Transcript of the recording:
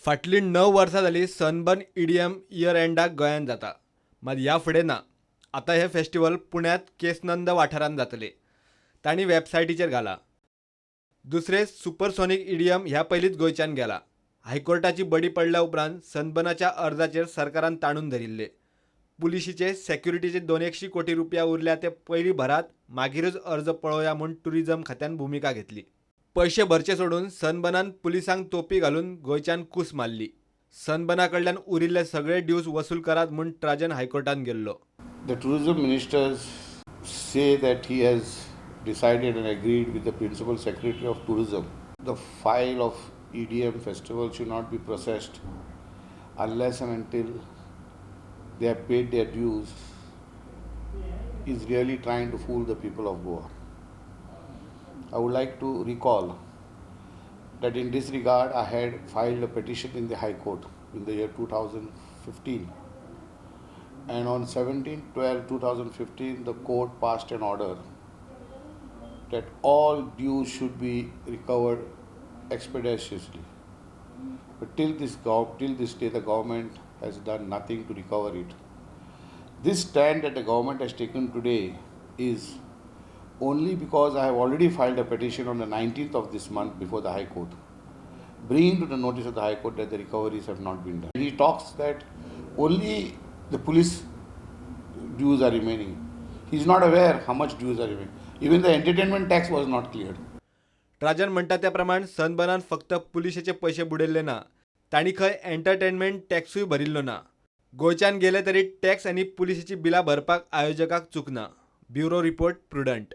फाटलीं 9 वर्सां जाली सनबर्न ईडीएम इयर एंडाक गोंयांत जाता, मात ह्या फुडें ना. आतां हें फेस्टिवल पुण्यांत केसनंद वाठारांत जातलें, तांणी वेबसायटीचेर घाला. दुसरें सुपरसॉनिक ईडीएम ह्या पयलींच गोंयच्यान गेला. हायकोर्टाची बडी पडल्या उपरांत सनबर्नाच्या अर्जाचेर सरकारान ताणून धरिल्ले. पुलिशीचे सेक्युरिटीचे 200 कोटी रुपया उरल्या ते पयलीं भरात, मागीरूच अर्ज पळोवया म्हूण टुरिझम खात्यान भुमिका घेतली. पयशे भरचे सोडून सनबर्नान पुलिसांक तोपी घालून गोंयच्यान कूस मारली. सनबर्ना कडल्यान उरिल्ले सगळे ड्यूज वसूल करात म्हूण ट्राजन हायकोर्टान गेल्लो. The tourism ministers say that he has decided and agreed with the principal secretary of tourism. The file of EDM festival should not be processed unless and until they have paid their dues is really trying to fool the people of Goa. I would like to recall that in this regard I had filed a petition in the High Court in the year 2015, and on 17/12/2015 the court passed an order that all dues should be recovered expeditiously. But till this day the government has done nothing to recover it. This stand that the government has taken today is only because I have already filed a petition on the 19th of this month before the High Court, bringing to the notice of the High Court that the recoveries have not been done. He talks that only the police dues are remaining. He is not aware how much dues are remaining. Even the entertainment tax was not cleared. Trajan म्हणटा त्या प्रमाण सनबर्नान फक्त पुलिशेचे पयशे बुडयल्ले ना, तांणी खंय entertainment टॅक्सूय भरिल्लो ना. गोंयच्यान गेले तरी टॅक्स आनी पुलिशेची बिलां भरपाक आयोजकाक चुकना. Bureau report, Prudent.